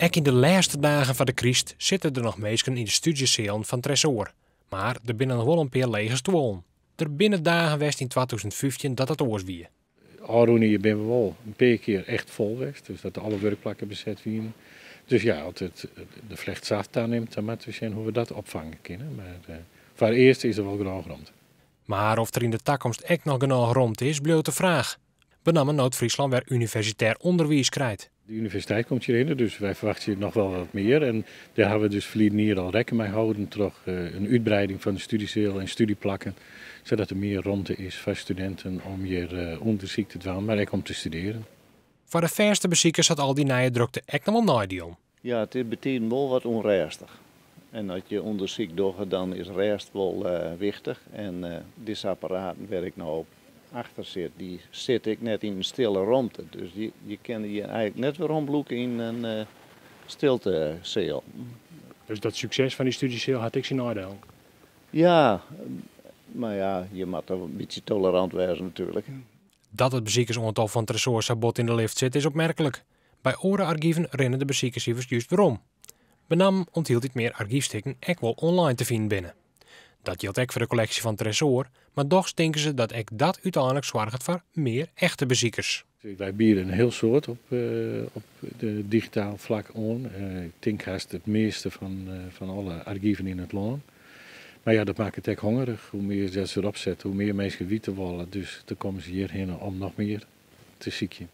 Ek yn de lêste dagen foar de kryst sitte der noch minsken yn de stúdzjesealen fan Tresoar. Mar der binne noch wol in pear lege stuollen. Der binne dagen west yn 2015 dat dat oars wie. Ôfrûne jier binne we wol in pear kear echt fol west, dus dat alle wurkplakken beset wiene. Dus ja, as it, de flecht sa tanimt, dan moatte we sjen hoe't we dat opfange kinne. Mar foarearst is der wol genôch romte. Mar oft der yn de takomst ek noch genôch romte is, bliuwt de fraach. Benammen no't Fryslân wer universitêr ûnderwiis krijt. De universiteit komt hjirhinne, dus wy ferwachtsje noch wol wat mear. En dêr hawwe we dus ferline jier al rekken mei holden troch in útwreiding fan de stúdzjeseal en stúdzjeplakken, sadat der mear romte is foar studinten om hjir ûndersyk te dwaan, mar ek om te studearjen. Foar de fêste besikers hat al dy nije drokte ek noch wol neidielen. Ja, it is bytiden wol wat ûnrêstich. En as je ûndersyk dogge, dan is rêst wol wichtich. En dizze apparaten wêr't ik no achter sit, dy sitte ek net yn in stille romte. Dus je kinne je eigentlik net weromlûke yn in stilteseal. Dus dat sukses fan dy stúdzjeseal hat ek syn neidielen? Ja, mar ja, je moatte in bytsje tolerant wêze natuerlik. Dat it besikersoantal fan Tresoar sa bot yn de lift sit is opmerklik. By oare argiven rinne de besikerssifers just werom. Benammen om't hieltyd mear argyfstikken ek wol online te finen binne. Dat jildt ek foar de kolleksje fan Tresoar, mar dochs tinke se dat ek dat úteinlik soarget foar mear echte besikers. Wy biede in hiel soad op de digitaal flak oan. Ik tink hast it measte fan alle argiven yn it lân. Mar ja, dat makket ek hongerich. Hoe mear dat se derop sette, hoe mear minsken witte wolle. Dus dan komme se hjirhinne om noch mear te sykjen.